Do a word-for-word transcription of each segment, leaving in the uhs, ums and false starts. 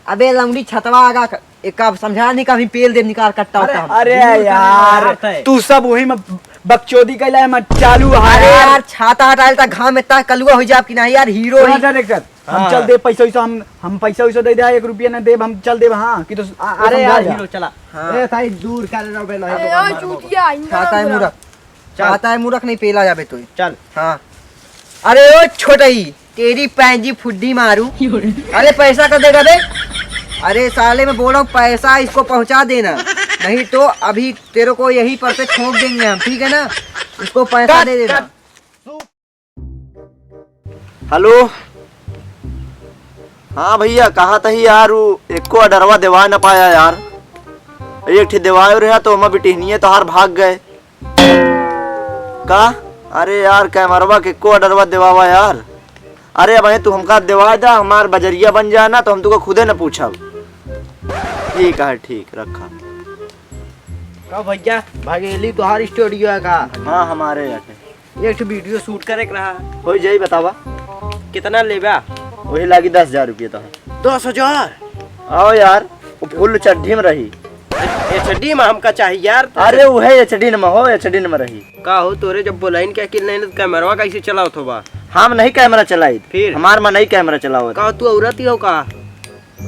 अबे लौंडी छतवा आगा क-, एक का समझा नहीं, कभी पेल दे निकाल कट्टा अरे, उट्टा। अरे यार, तू सब वही में बकचोदी कैला है, मैं चालू है अरे यार। यार, छाता हटाइल त घाम में ता कलुआ हो जाब कि नहीं यार, हीरो ही। डायरेक्टर, हम हाँ। चल दे पैसा वैसा, हम, हम पैसा वैसा दे दे, एक रुपया ना देब, हम चल देब, हाँ, कि तो अ-, अरे समझा यार, जा। हीरो चला। हाँ। ए, ताई दूर कर रहो बे, नहीं अरे तो ओ मार चूतिया, इनका छाता है ना मूरख। चल। छाता है मूरख, नहीं पेला जाबे तू। चल। हाँ। अरे ओ छोटई, तेरी पैंजी फुड्डी मारू। अरे पैसा कब देगा बे? अरे साले मैं बोल रहा हूँ पैसा इसको पहुँचा देना, नहीं तो अभी तेरे को यहीं पर से ठोक देंगे हम, ठीक है ना? इसको पैसा दे देना। हेलो, हाँ भैया, कहा तही यार, वो एको ऑर्डरवा देवा न पाया यार। एक ठे देवायो रहा तो हम बिटिहनिये तोहार भाग गए। का? अरे यार, कैमरवा के को ऑर्डरवा देवावा यार। अरे भाई, तू हमका देवा दा, हमार बजरिया बन जाए ना, तो हम तुका खुदे न पूछब। ठीक है, ठीक, रखा। का भैया, भगेली तोहार स्टूडियो है का? हाँ, हमारे यहाँ। एक ठो वीडियो शूट करे के रहा। हो जाई, बतावा। कितना लेबा? वही लागी दस हजार रुपया तो। दस हजार? आओ यार, वो फुल चड्ढी में रही। ए, चड्ढी में हमका चाहिए यार। अरे, वो है एचडी में हो, एचडी में रही। का हो, तोरे जब बोलाइन के अकिल नहीं, तो कैमरवा कैसे चलावत होबा? हम नहीं कैमरा चलाइत। फिर? हमार में नहीं कैमरा चलावत। का तू औरत ही हो का?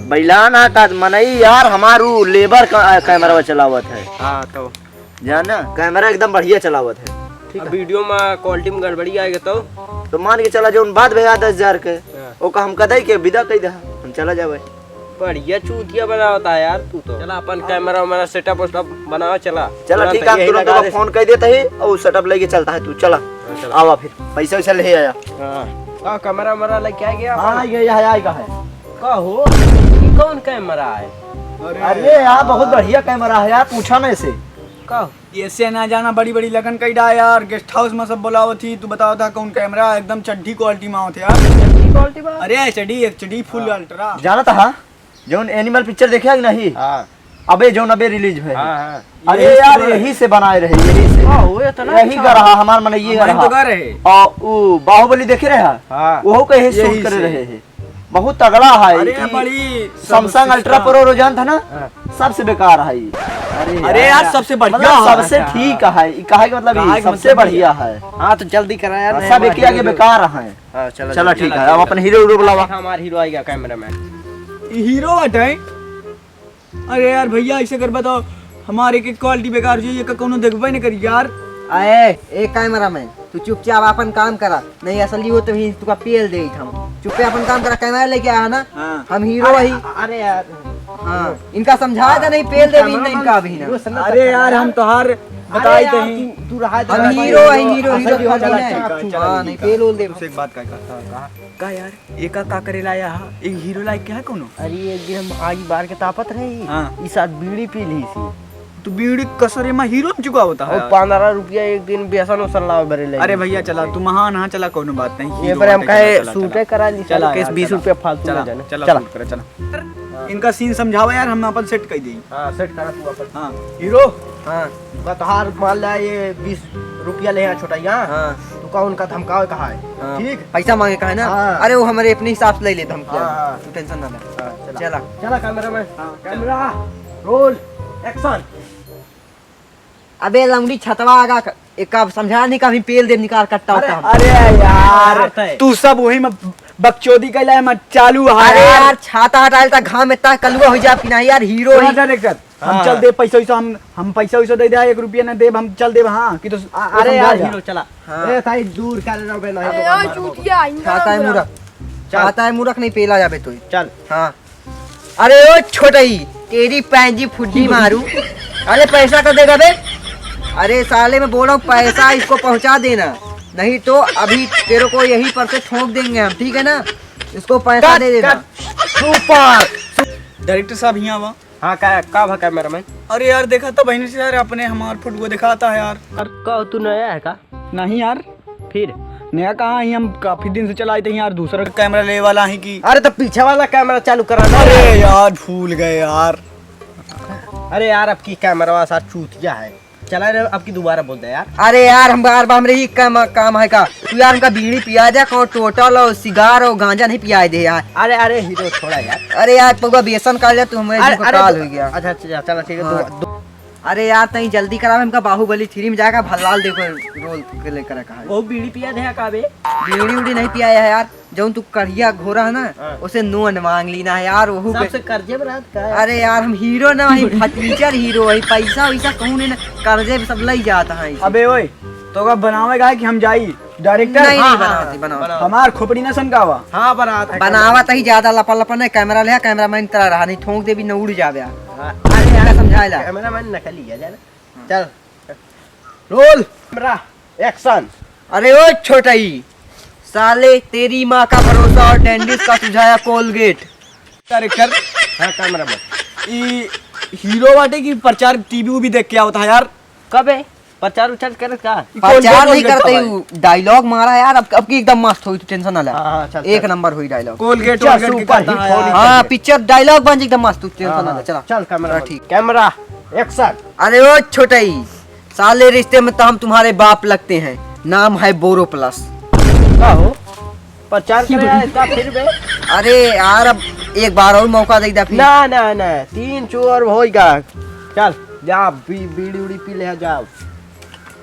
बैलान आ का मनई यार, हमार उ लेबर का, आ, कैमरा चलावत है। हाँ, तो? जाना, कैमरा एकदम बढ़िया चलावत है। ठीक अब है। वीडियो में क्वालिटी में गड़बड़ी आएगा तो? तो मान के चला, जौन बात भैया दस हजार के, हाँ। ओका हम कदई के विदा कई दे, हम चला जावे। बढ़िया चूतिया बनावता है यार तू तो। चला अपन कैमरा वैमरा सेटअप वेटअप बनावा, चला। चला, तुरंत ठीक है, हम यही तुरंत लगा ओका दे। फोन कर देते ही और सेटअप लेके चलता है तू, चला। हाँ, चला। आवा फिर, पैसा वैसा ले आया। हाँ। का कैमरा वैमरा लेके आ गया हाँ, अपन? ये, ये, ये, ये का है। का हो? ये कौन कैमरा है? अरे अरे यार, बहुत बढ़िया कैमरा है यार, पूछा ना इसे। का? ऐसे ना जाना, बड़ी बड़ी लगन कई डा यार, गेस्ट हाउस में सब बोलावत ही। तू बताओ था कौन कैमरा एकदम चड्ढी क्वालिटी में आवत है यार। चड्ढी क्वालिटी में? अरे एचडी, एचडी फुल हाँ। अल्ट्रा। जानत हा, जौन एनिमल पिक्चर देखे है कि नहीं? हाँ। अबे जौन अबे रिलीज भय है। हाँ, हाँ। अरे यही यार, से यही से बनाए रहे, यही से। हाँ, वो इतना यही अच्छा। का रहा, हमार मन ये का वही तो रहा। का रहे। और वो बाहुबली देखे रहे? हाँ। वहू का यही यही शूट करे से। रहे हैं। बहुत तगड़ा है अरे, कि बड़ी Samsung Ultra Pro रोजान था ना, हाँ। सबसे बेकार है ये। अरे अरे यार, यार, सबसे बढ़िया मतलब है। सबसे ठीक है, ये कहा कि मतलब ये काहे कि सबसे मतलब बढ़िया है। हाँ, तो जल्दी करा यार, हाँ, नया सब एक माल आगे निकल। बेकार है। हाँ, चलो, चलो, चलो, ठीक चलो, है, अब चलो। अपन हीरो हीरो बुलावा। हमार हीरो आएगा कैमरा मैन। ई हीरो हटे। अरे यार भैया, ऐसे कर बताओ, हमारे के क्वालिटी बेकार हो जाई, ये का कोनो देखबे न करी यार। अरे, ए कैमरा मैन, तू चुपचाप अपन काम करा, नहीं असली हो तो ही तुका पेल दे हम। चुपे अपन काम करा, कैमरा लेके आया ना, हाँ। हम हीरो अरे, ही। अरे यार। हाँ, इनका समझाया था नहीं, पेल दे भी नहीं इनका अभी ना। अरे यार, हम तोहार बताई यार, दही। तू, तू रहा हम हीरो, हीरो, हीरो, हीरो, हीरो, हीरो, हीरो, हीरो, हीरो, हाँ, नहीं, पेल ओल दे। तुझसे एक बात कह, कह, कह। का यार? एका का करे लाया हा? एक हीरो लायक के है कोनो? अरे, एक दिन हम आगी बार के तापत रही, हाँ। ई साथ बीड़ी पी ली सी। तू बीड़ी कसरे में हीरो में चुका होता है और यार। पन्द्रह रुपया एक दिन बेसन उसन लावे बरे ले अरे ली। भैया, चला, तू महान, हाँ, चला, कोनो बात नहीं, ये हीरो बार हम बाटे, कहे चला, चला, सूटे चला। करा ली, चला चल, के यार, बीस चला। रुपया फालतू चला, में जाना। चला, चला। सूट करे, चला। इनका सीन समझावा यार, हम अपन सेट कर देई। हाँ, सेट करा तू अपन। हाँ, हीरो। हाँ। का तोहार मान ला ये बीस रुपया ले यहाँ छोटा यहाँ। हाँ। तू का उनका धमकावे कहा है? हाँ। ठीक? पैसा मांगे कहा है ना? हाँ। अरे वो हमारे अपने हिसाब से ले ले धमकिया। हाँ, हाँ। तू टेंशन ना ले। हाँ, चला। चला। चला कैमरा मैन। हाँ, कैमरा, रोल, एक्शन। अबे लौंडी छतवा आगा क-, एक का समझा नहीं, कभी पेल दे निकाल कट्टा अरे, उट्टा। अरे यार, यार, तू सब वही में बकचोदी कैला है, मैं चालू है अरे यार। यार, छाता हटाइल त घाम में ता कलुआ हो जाब कि नहीं यार, हीरो ही। डायरेक्टर, हम हाँ। चल देब पैसा वैसा, हम, हम पैसा वैसा दे दे, एक रुपया ना देब, हम चल देब, हाँ, कि तो अ-, अरे समझा यार, जा। हीरो चला। हाँ। ए, ताई दूर कर रहो बे, नहीं अरे तो यार, मार चूतिया, इनका छाता है नाम मूरख। चल। छाता है मूरख, नहीं पेला जाबे तू। चल। हाँ। अरे ओ छोटई, तेरी पैंजी फुड्डी मारू। अरे पैसा तो देगा बे। अरे साले मैं बोल रहा हूँ पैसा इसको पहुँचा देना, नहीं तो अभी तेरे को यहीं पर से ठोक देंगे हम, ठीक है ना? इसको पैसा कट, दे देना। कट। सुपर। डायरेक्टर साहब, यहाँ आवा। हाँ, का, का भा कैमरा मैन? अरे यार, देखा तो बहनी से यार, अपने हमार फोटो दिखाता है यार। और का, तू नया है का? नहीं यार। फिर? नया कहाँ ही, हम काफी दिन से चलाए थे यार, दूसरा कैमरा ले वाला है कि। अरे तो पीछे वाला कैमरा चालू करा ना। अरे यार, भूल गए यार। अरे यार, अब की कैमरा साथ चूतिया है। चला रे, अब की दोबारा बोल दे यार। अरे यार, हम बार बार हमरे ही काम, काम है का? तू यार हमका बीड़ी पिया दे, कौन टोटल और सिगार और गांजा नहीं पियाए दे यार। अरे, अरे हीरो, छोड़ा यार। अरे यार, पौवा बेसन काट ले तू, हमारे अरे, जीव का अरे, काल दो-, हो गया। अच्छा, अच्छा, चला, ठीक है, हाँ। दो, दो। अरे यार, तई जल्दी करावे, हमका बाहुबली थ्री में जाकर भल्लाल देखो रोल के लेकर कहा है। वो बीड़ी पिया दे का बे? बीड़ी उड़ी नहीं पिया है यार, जौन तू करिया घोरा है ना, हाँ। उसे नोन मांग ली ना यार, वहू के सबसे कर्जे में रहत का है? अरे यार, हम हीरो ना, वही फटीचर हीरो, वही पैसा वैसा कहूँ नहीं ना, कर्जे में सब लई जाता है इसे। अबे ओए, तो का बनावेगा कि हम जाई? डायरेक्टर? नहीं, नहीं, हाँ, हाँ, बनावत ही, हाँ, बनावत। बनावत। हमार खोपड़ी ना सनकावा। हाँ, बनावत है, बनावत ही ज्यादा लपा लपा नहीं, कैमरा ले, कैमरा मैन तरह रहा, नहीं ठोंक देबी, न उड़ जाबे। हाँ, अरे यार, समझाए ला। कैमरा मैन नकली है, जाना। चल, रोल, कैमरा, एक्शन। अरे ओ छोटई, साले तेरी माँ का भरोसा और डेंटिस्ट का सुझाया कोलगेट। डायरेक्टर। हाँ, कैमरा मैन। ई हीरो बाटे कि प्रचार टीवी भी देख के आवत है यार? कबे? प्रचार उचार करत का? ई प्रचार कोलगेट, नहीं कोलगेट करते, का भाई? उ डायलॉग मारा यार, अब, अब की एकदम मस्त होई, तू टेंशन ना ले। हाँ, हाँ, चल, एक चल। नंबर होई डायलॉग। कोलगेट, पिक्चर कोलगेट की सुपर करता हिट है होली यार। हाँ, चल। पिक्चर डायलॉग बन एकदम मस्त, तू टेंशन हाँ, ना ले, हाँ, चला। चल, कैमरा चला, बन। ठीक। कैमरा, एक्शन। अरे ओ छोटई, साले रिश्ते में तो हम तुम्हारे बाप लगते हैं, नाम है बोरो प्लस। का हो? प्रचार करे आए का फिर बे? अरे यार, अब एक बार और मौका दे दे फिर। ना, ना, ना, तीन चोर होइगा। चल, जा, बी-, बीड़ी उड़ी पी ले, जाओ।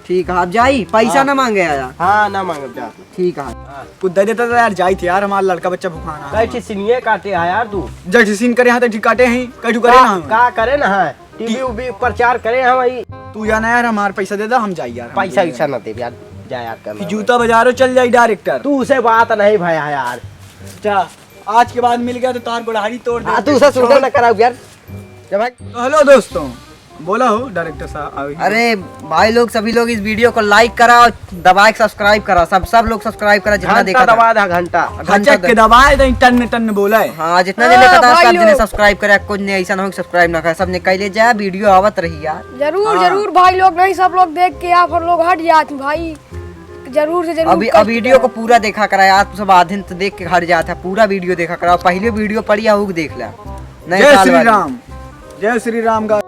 ठीक है, अब जाई, पैसा हाँ। ना मांगे आया। हाँ, ना मांगे, जा। ठीक है। हाँ। कुछ दे देता तो यार, जाई थे यार, हमारा लड़का बच्चा भुखाना है। कई ठे सीनिये काटे है यार तू। जय ठे सीन करे हैं तो ठीक काटे हैं, कई ठे करे का, ना हम। का करे ना है? टीवी उवी प्रचार करे हम ई। तू या ना यार, हमार पैसा दे दा, हम जाई यार, हम पैसा जाई। वैसा ना देब यार, जा यार, कर फिर ला जूता भाई। बाजारो चल जाई डायरेक्टर। तू उसे बात नहीं भया यार। जा, आज के बाद मिल गया तो तार गोड़हारी तोड़ दे। हाँ, तू उसे सुनता ना कराऊ यार। जा भाई। तो हेलो दोस्तों, बोला हो डायरेक्टर साहब, अभी। अरे भाई लोग, सभी लोग इस वीडियो को लाइक करा और दबा के सब्सक्राइब करा, सब, सब लोग सब्सक्राइब करा, जितना घंटा देखा था। दबा दा, घंटा। घंटा घचक के द- दबाए दे, टन टन बोले। हाँ, जितना हाँ, जने देखा था, भाई सब जने लोग। सब्सक्राइब करा, कुछ नहीं ऐसा ना हो कि सब्सक्राइब ना करा, सब ने कह ले जाए, वीडियो आवत रही यार। जरूर, हाँ। जरूर भाई लोग, नहीं सब लोग देख के आप हम लोग हट जात हैं भाई, जरूर से जरूर अभी, कर अब वीडियो दो। को पूरा देखा करा यार, तू सब आधे तो देख के हट जात है, पूरा वीडियो देखा करा, पहले वीडियो पड़ी है, वो देख ले। नए जय साल श्री वाली। राम, जय श्री राम का